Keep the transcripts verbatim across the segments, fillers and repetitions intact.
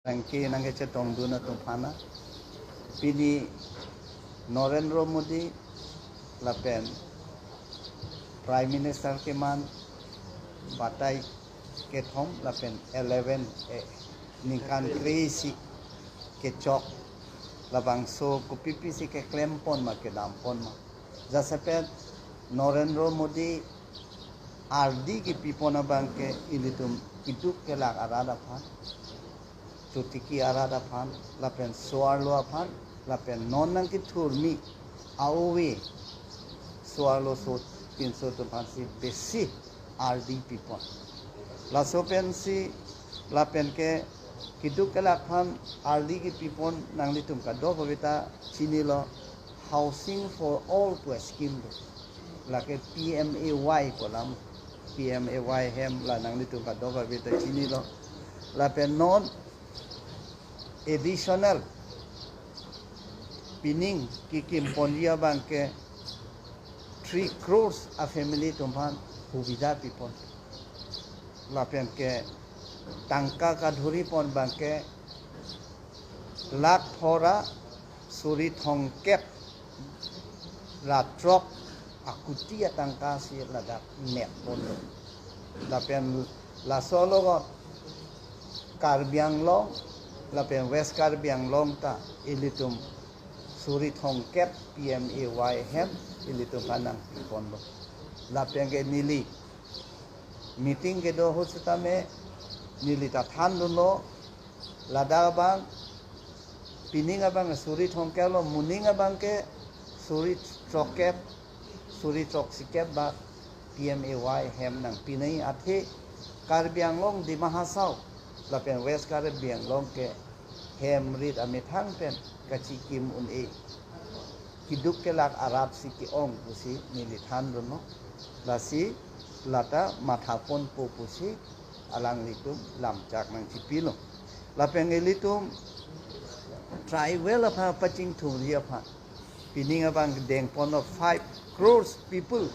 Nangke nangkechetongdun atum aphan. Pini Narendra Modi lapen Prime Minister keman batai kethom lapen eleven, eh, ningkan kre-isi kechok labangso kopipisi keklempon ma, kedampon ma. Jasemet Narendra Modi ardi kepipon abangke ilitum keduk kelak arat aphan, chotiki arat aphan, lapen so-arlo aphan, lapen non nangkethurmi a-ove so-arlo so pinso atum aphansi besi ardi pipon. Laso pensi lapenke keduk kelak aphan ardi kepipon nanglitum kadokave ta chinilo, Housing for All pu scheme do. Lake P M A Y pu alam, P M A Y hem la nanglitum kadokave ta chinilo. Lapen non additional pining kekimponji abangke three crores a-family atum aphan subida pipon. Lapenke tangka kadhuripon abangke lakh pharo suri thomkep ra throk akuti atangkasi ladak netpon. Lapen laso alogot Karbi Anglong lapen West Karbi Anglong ta ilitum suri thomkep P M A Y hem ilitum aphan nangpiponlo. Lapenke neli meeting kedo ahut sitame neli ta thandunlo, ladak abang pining abang suri thomkep lo, moning abangke suri throkkep, suri throksikep ba P M A Y hem nangpinei, athe Karbi Anglong Dima Hasao lapen West Karbi Anglong ke hem rit amethang pen kachikim un-e, keduk kelak aratsi ke-ong pusi neli thandunlo. Lasi lata mathaponpo pusi alanglitum lamchak nangchipilo. Lapen ilitum tribal aphan pachingthurji aphan, pining abang dengponlo, five crores people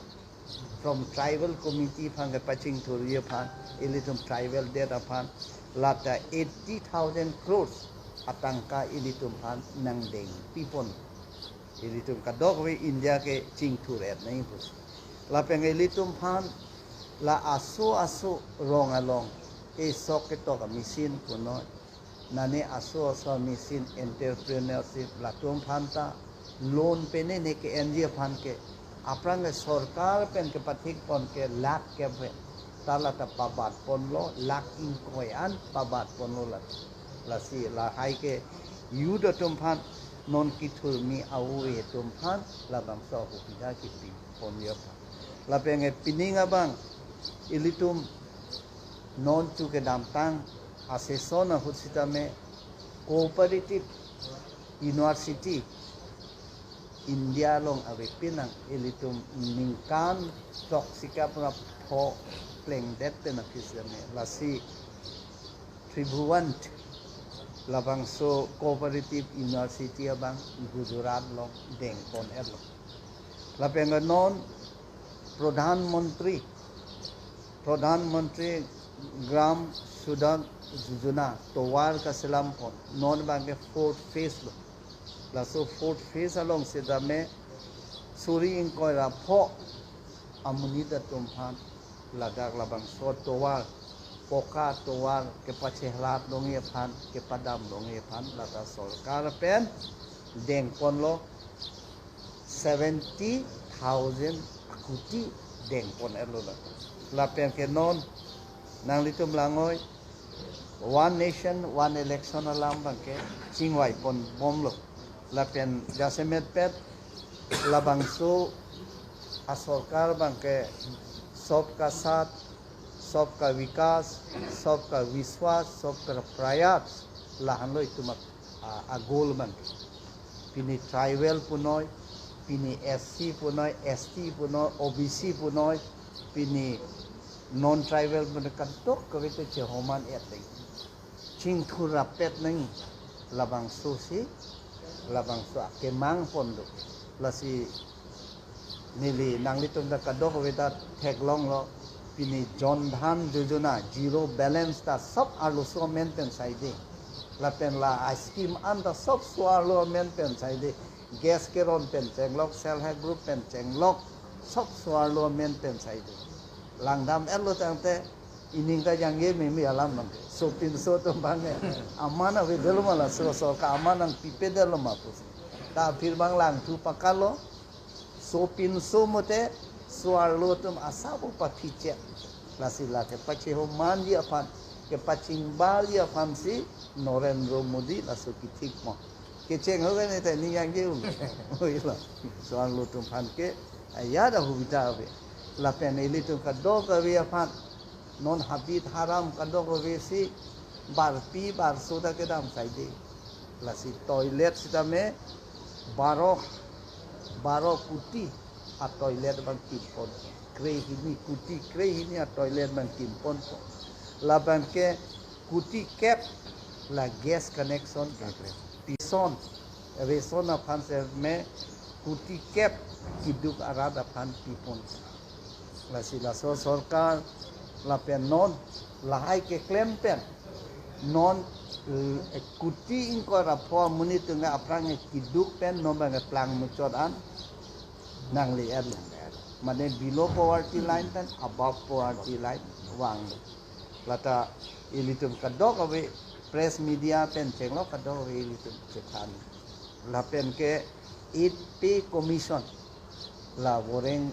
from tribal community aphan kepachingthurji aphan, ilitum tribal det aphan lata eighty thousand crores atangka ilitum aphan nangdeng pipon. Ilitum kadokave India kechingthur-et nangji pusi. Lapen ilitum aphan la aso aso rong along, e sok ketok a-machine punoi, nane aso aso a-machine entrepreneurship, latum aphan ta loan penene ke-enji aphan ke aphrang ke sorkar pen kepathikpon ke lakh kep ave, ta lata pabatponlo, lakh ingkoi an pabatponlo lata. Lasi lahai ke youth atum aphan, non kethurmi a-ove atum aphan labangso ahubida kepiponji aphan. Lapenke pining abang ilitum non chu kedamtang a-session ahut sitame Cooperative University India along avepin nang, ilitum ningkan throksikep ra pho plengdet pen aphi sitame, lasi Tribhuvan labangso Cooperative University abang Gujarat along dengpon-etlo. Lapenke non Pradhan Mantri, Pradhan Mantri Gram Sadak Yojana tovar kaselampon, non abangke fourth phase lo. Laso fourth phase along sitame suri ingkoi ra pho amonit atum aphan ladak labangso tovar, poka tovar kepachehlat longji aphan, kepadam longji aphan lata sorkar pen dengponlo, seventy thousand akuti dengpon-etlo lata. Lapenke non nanglitum langnon, one nation, one election alam abangke chingvaiponbomlo. Lapen jasemet pet labangso asorkar abangke Sabka Saath, Sabka Vikas, Sabka Vishwas, Sabka Prayas, lahenlo itum a, a, a-goal abangke. Pini tribal punoi, pini S C punoi, S T punoi, O B C punoi, pini non-tribal punoi, kadokave ta chehoman-et nang, chingthur rapet nang, labangsosi, labangso akemang pon do. Lasi neli nanglitum ta kadokave ta theklonglo, pini Jan Dhan Yojana, zero balance ta sab arloso amen pen saide. Lapen la a-scheme anta sob so-arlo amen pen saide. Gas keron pen chenglok, self help group pen chenglok, sob so-arlo amen pen saide. Langdam-etlo tangte ining ta jangje meme alam abang ke. Sopinso atum abang ke aman avedetlo ma, laso sorkar aman nangpipedetlo ma pusi. Ta aphi abang langthu pakalo. Sopinso mate so-arlo atum asap paphichet. Lasi la kepachehom manji aphan, kepachingbarji aphan si Narendra Modi laso kethik mo. Kecheng ho kene ta ining jangje un. Oilo. So-arlo atum aphan ke ajat ahubita ave. Lapen ilitum kadokave aphan non habit haram kadokave si barpi barso ta kedam saide. Lasi toilet sitame baro, baro kuti a-toilet abang kimpon. Krehini, kuti krehini a-toilet abang kimponpo. Labang ke kuti kep la gas connection. Gas connection. Pison, ration aphan sitame kuti kep keduk arat aphan pipon. Lasi laso sorkar lapen non lahai keklem pen non, eh, kuti ingkoi ra pho amonit atum ke aphrang keduk pen non abang ke plang muchot an nangle-etlo. Mane below poverty line pen above poverty line vanglo. Lata ilitum kadokave press media pen chenglok kadokave ilitum chethan. Lapen ke Eighth Pay Commission, la voreng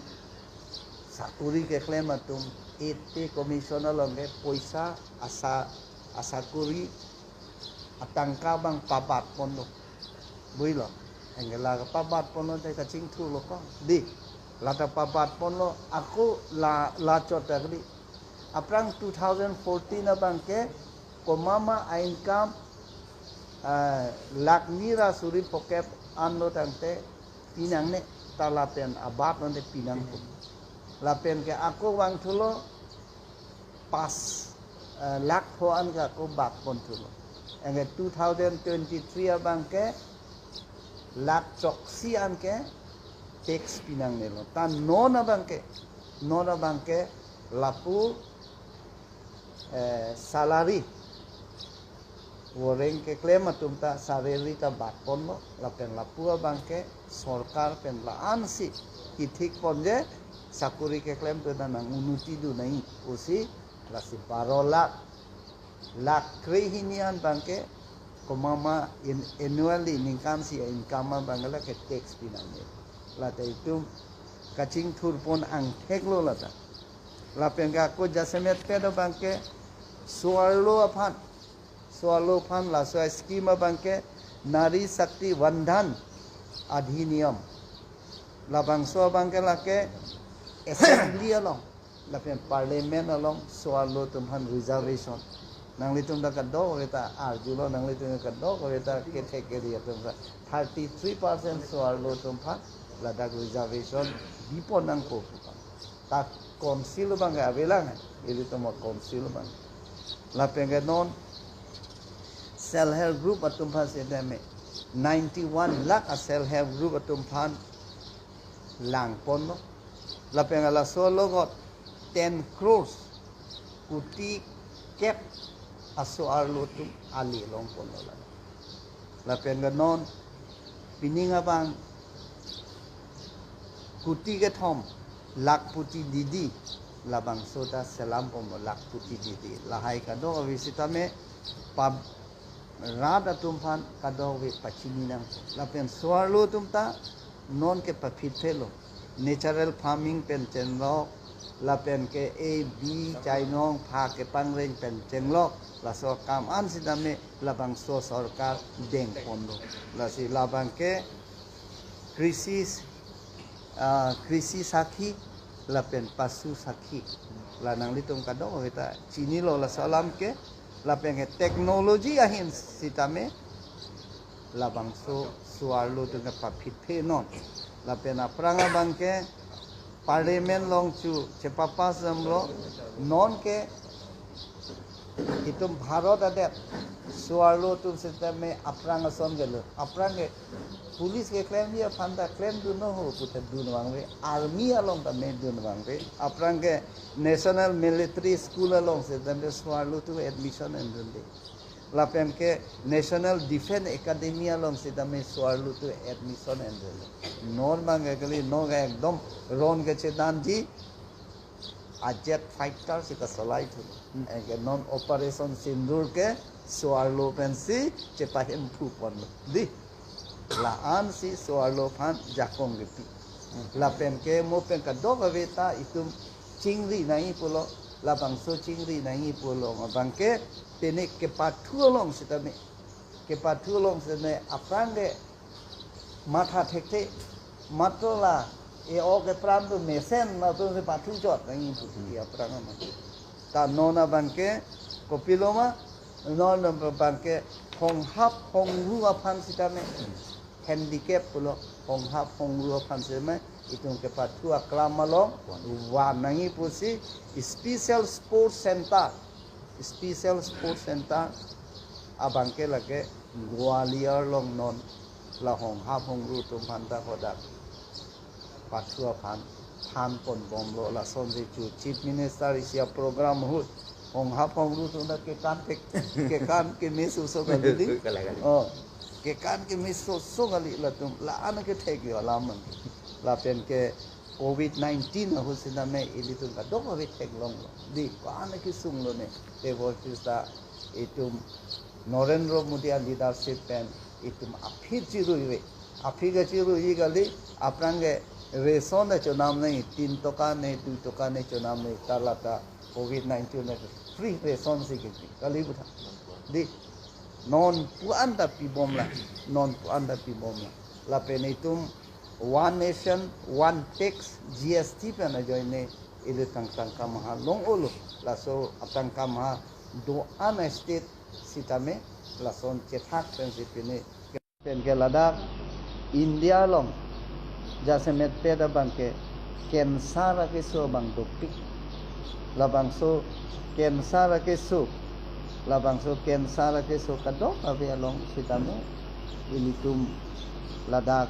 sakuri keklem atum, Eighth Pay Commission along ke poisa asa, asakuri atangka abang pabatponlo. Builo. Anke la pabatponlo te kachingthurlo ko. Dei. Lata pabatponlo, ako la, la chot ta kali. Aphrang two thousand fourteen abang ke komat ma a-income, ah, lakh ni ra suri phokep anlo tangte pinangne, ta lapen abatlo te pinangpo. Lapen ke ako vangthulo pas, eh, lakh pho an ke ako batponthulo. Anke two thousand twenty-three abang ke lakh choksi an ke tax pinangnelo. Ta non abang ke, non abang ke lapu, eh, salary voreng keklem atum ta salary ta batponlo, lapen lapu abang ke sorkar pen la-ansi kethikpon je sakuri keklem atum ta nang-unnoti dun nangji pusi, lasi baro lakh, lakh krehini an abang ke komat ma in annually ningkan isi a-income abang ke lake tax pinangne. Lata itum kachingthurpon angtheklo lata. Lapen ke ako jasemet pet abang ke so-arlo aphan, so-arlo aphan laso scheme abang ke Nari Shakti Vandhan Adhiniyam. Labangso abang ke lake assembly along lapen parliament along so-arlo atum aphan reservation. Nanglitum ta kadokave ta arjulo, nanglitum kadokave ta kethek keri atum ta thirty-three percent so-arlo atum aphan ladak reservation dipon nangpo. Ta council abang ke avelang, ilitum council abang. Lapen ke non self help group atum aphan sitame ninety-one lakh a-self help group atum aphan langponlo. Lapen ke laso alogot ten crores, kuti kep aso-arlo atum ale longponlo la. Lapen ke non pining abang kuti kethom, Lakhpati Didi, labangso ta selamponlo, Lakhpati Didi. Lahai kadokave sitame pab rat atum aphan kadokave pachini nang. Lapen so-arlo atum ta non ke paphitphelo. Natural farming pen chenglok, lapen ke A B, chainong, pha kepangreng pen chenglok, laso akam an sitame labangso sorkar dengponlo. Lasi labang ke krishi, ah, krishi sakhi, lapen pasu sakhi. La nanglitum kadokave ta chinilo laso alam ke, lapen ke technology ahin sitame labangso so-arlo atum ke paphitphe non. Lapen aphrang abang ke parliament along chu chepapass damlo, non ke itum Bharat adet so-arlo atum sitame aphrang ason kelo. Aphrang ke police keklemji aphan ta klemdun nangho pu ta dun vangve, army along ta me dun vangve. Aphrang ke National Military School along sitame so-arlo atum admission en dunde. Lapen ke National Defence Academy along sitame so-arlo atum admission endet. Non abang ke kali, non ke ekdom ron kechedanji, a jet fighter si kasolai thu. Hmm. Anke non Operation Sindoor ke so-arlo pensi chepahemphu ponlo. Dei. La-an si so-arlo aphan jakong kepi. Hmm. Lapen ke mo pen kadokave ta itum chingri nangji pulo, labangso chingri nangji pulo abang ke pini kepathu along sitame, kepathu along sitame aphrang ke matha thekthe, matro la e-ok epran atum mesen atum si pathu chot nangji pu ti aphrang ama. Ta non abang ke kopilo ma, non abang ke honghap hongru aphan sitame, handicap pulo, honghap hongru aphan sitame itum kepathu aklam along van nangji pusi special sports center, special sports center abang ke lake Gwalior along non la honghap hongru atum aphan ta hadak pathu aphan than ponbomlo. Lasonsi chu Chief Minister isi aprogram ahut honghap hongru atum ta kekan ke, kekan keme soso kali dei. Kalang, kalang. Oh, kekan keme soso kali latum. La-an ke thek yo alam man. Lapen ke covid nineteen ahut sitame ilitum kadokave theklonglo. Dei, ko-an kesunglo ne. Tebol sita itum Narendra Modi a-leadership pen itum aphi chiruive. Aphi kachiruive kali, aphrang ke ration ta chonam nangji, tin toka ne, dui toka ne chonam nangji, ta lata covid nineteen ne free ration si kepi. Kali butha. Dei, non pu-an ta pibomlang, non pu-an ta pibomlang. Lapen itum One Nation, One Tax, G S T pen ajoine ili tang tangka maha long-olo. Laso atangka maha do-an state sitame lason chethak pensi pini pen ke ladak India along jasemet pet abang ke cancer akeso abang dopik. Labangso cancer akeso, labangso cancer akeso kadokave along sitame ilitum ladak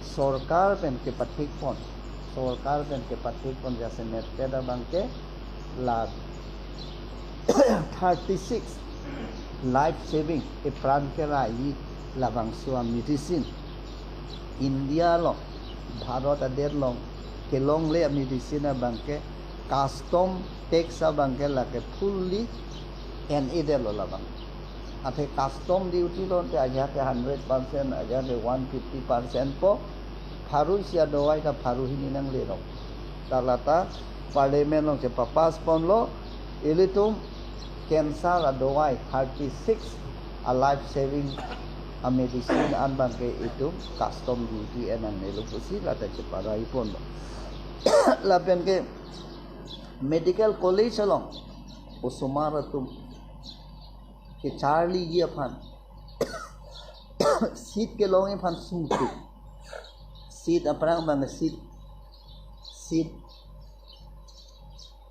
sorkar pen kepathik pon, sorkar pen kepathik pon jasemet pet abang ke la thirty-six life saving, epran kerai labangso a-medicine India along, Bharat adet along kelongle a-medicine abang ke custom tax abang ke lake fully en-edetlo labang. Athe custom duty lo te ajahak ke hundred percent, ajahak ke one fifty percent po, pharo isi adawai ta pharo hini nanglerok. Ta lata parliament along chepapass ponlo, ilitum cancer adawai thirty-six a-life saving a-medicine an abang ke itum custom duty en nangnelo pusi lata cheparai ponlo. Lapen ke medical college along osomar atum kecharliji aphan, seat kelongji aphan sungtuk. Seat aphrang abang seat, seat,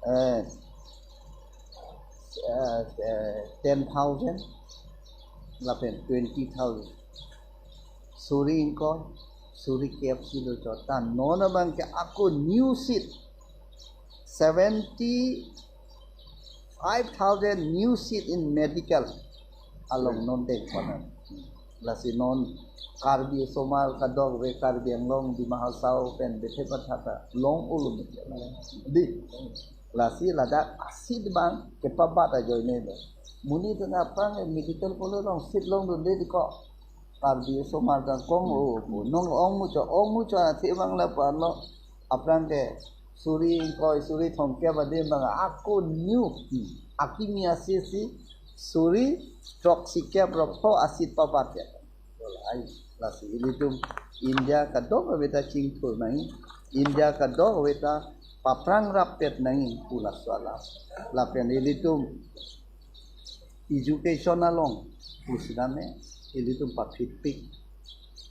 eh, eh, eh, ten thousand lapen twenty thousand. Suri ingkoi, suri kep si lo chot. Ta non abang ke ako new seat, seventy-five thousand new seat in medical along non deng panan. Lasi non Karbi osomar kadokave Karbi Anglong, Dima Hasao pen Bethe Pathak ta long-olo medical. Dei, lasi ladak a-seat abang kepabat ajoine lo. Monit atum aphrang medical college along seat longdunde dei ko. Karbi osomar kangkong o, o, non ong muchot, ong muchot athe abang lapu-an lo. Aphrang ke suri ingkoi, suri thomkep adim abang ako new, hmm, akimi asi si suri throksi kep rok tho a-seat pabat ya. Ai, lasi ilitum India kadokave ta chingthur nangji, India kadokave ta paphrang rappet nangji pu laso alam. Lapen ilitum education along pu sitame ilitum paphitpik.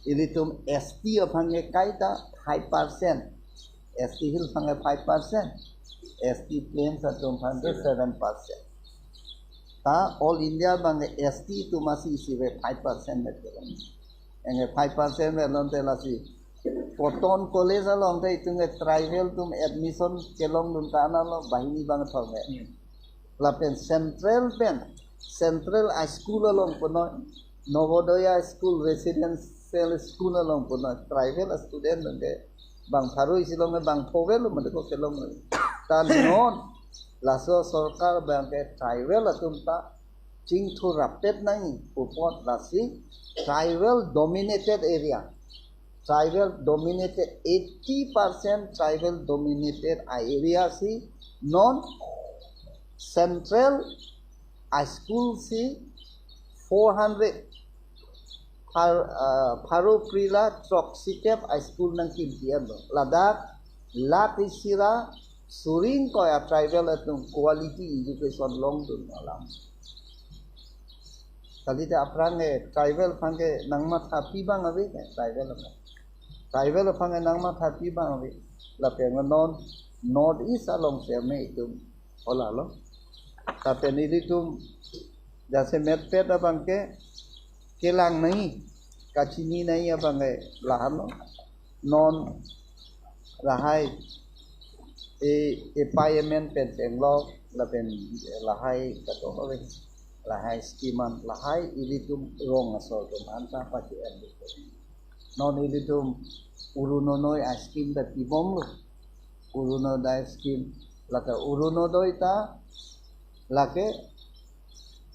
Ilitum S T aphan ke kaita five percent. S T Hill aphan ke five percent. S T Plains atum aphan ke seven percent. Ta All India abang ke S T atum asi isi ave five percent vet kelong. Anke five percent vet lonte lasi Cotton College along te itum ke tribal atum admission kelongdun ta analo banghini bangthrok ave. Lapen central pen Central High School along punoi, Navodaya School, residential school along punoi, tribal student abangke bang pharo isi along bang pho vel lo mate ko kelong lo. Ta non laso sorkar abangke tribal atum ta chingthur rapet nangji pu apot lasi tribal dominated area, tribal dominated, eighty percent tribal dominated area si non Central High School si four hundred phar-, ah, pharo phli ra throksi tep high school nangkimpi an lo. Ladak lakh isi ra suri ingkoi a tribal atum quality education longdun alam. Kalite aphrang ke tribal aphan ke nangmathapi abang ave ke tribal aphan. Tribal aphan ke nangmathapi abang ave. Lapen non North East along seme itum hala lo. Lapen ilitum jasemetpet abangke kelang nangji, kachini nangji abangke lahan lo. Non lahai e, e payment pen tenglok lapen lahai kato ave, lahai scheme an lahai ilitum rong asor atum anta pati en. Non ilitum Orunodoi a scheme ta pibom lo. Orunodoi scheme, lata Orunodoi ta lake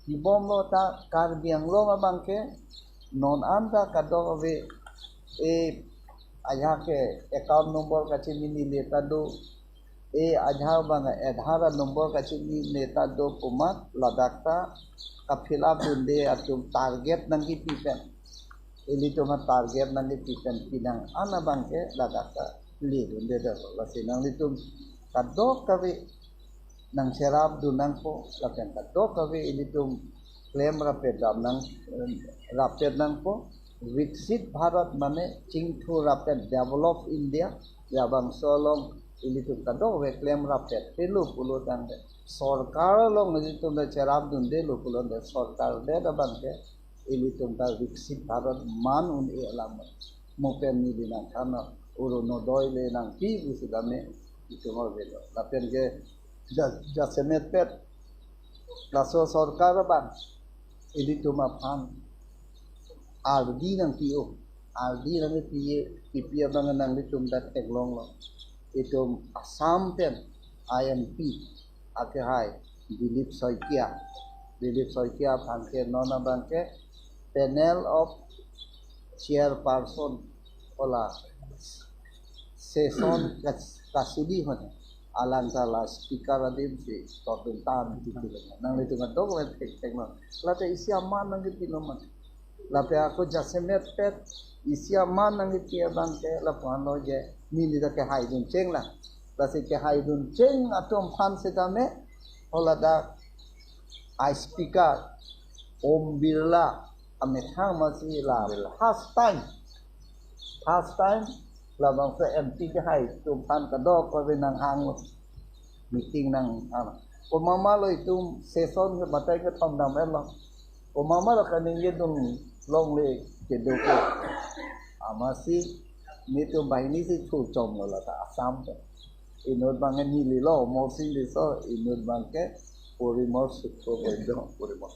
pibom lo ta Karbi Anglong abangke non anta kadokave e ajahak ke account number kachini nile ta do, e ajahak abang Aadhaar number kachini nile ta do pu amat ladak ta ka-fill up dunde atum target nangkipi pen, ilitum a-target nangkipi pen pinang an abangke ladak ta le dunde do. Lasi nanglitum kadokave nangcherap dun nangpo, lapen kadokave ilitum klem rapet dam nang, eh, rapet nangpo. Viksit Bharat mane chingthur rapet, develop India, labangso along ilitum kadokave klem rapet te lo pulo tangte, sorkar along ilitum ta cherap dunde lo pulo tangte, sorkar det abangke ilitum ta Viksit Bharat man un-e alam mo pen neli nangthan, Orunodoi le nangpi pu sitame itum avelo. Lapen ke ja-, jasemetpet laso sorkar abang ilitum aphan ardi nangpi-o, ardi nangpi-e, pipi abang nanglitum ta theklong lo. Itum Assam pen I M P akehai Dilip Saikia, Dilip Saikia aphan ke non abangke panel of chairperson hala session kas-, kasidi hone, alang ta la speaker adim si totun tan titi lo. Nanglitum kadokave thek thek lo. Lata isi aman nangkipi lo mane. Lapen ako jasemetpet isi aman nangkipi abangke lapu-an lo je neli ta kehaidun chenglang. Lasi kehaidun cheng atum aphan sitame hala dak a-speaker Om Birla amethang masi la first time, first time labangso M P kehai atum aphan kadokave nanghang meeting nanghang. Komat ma lo itum session ke batai kethom dam-et lo. Komat ma lo kaningje dun longle kedo ke. Amatsi nelitum banghini si thu chom lo lata Assam ke. Inut abangke neli lo, Amarsing Tisso, inut abangke Porimol Sukrobaidya, Porimol.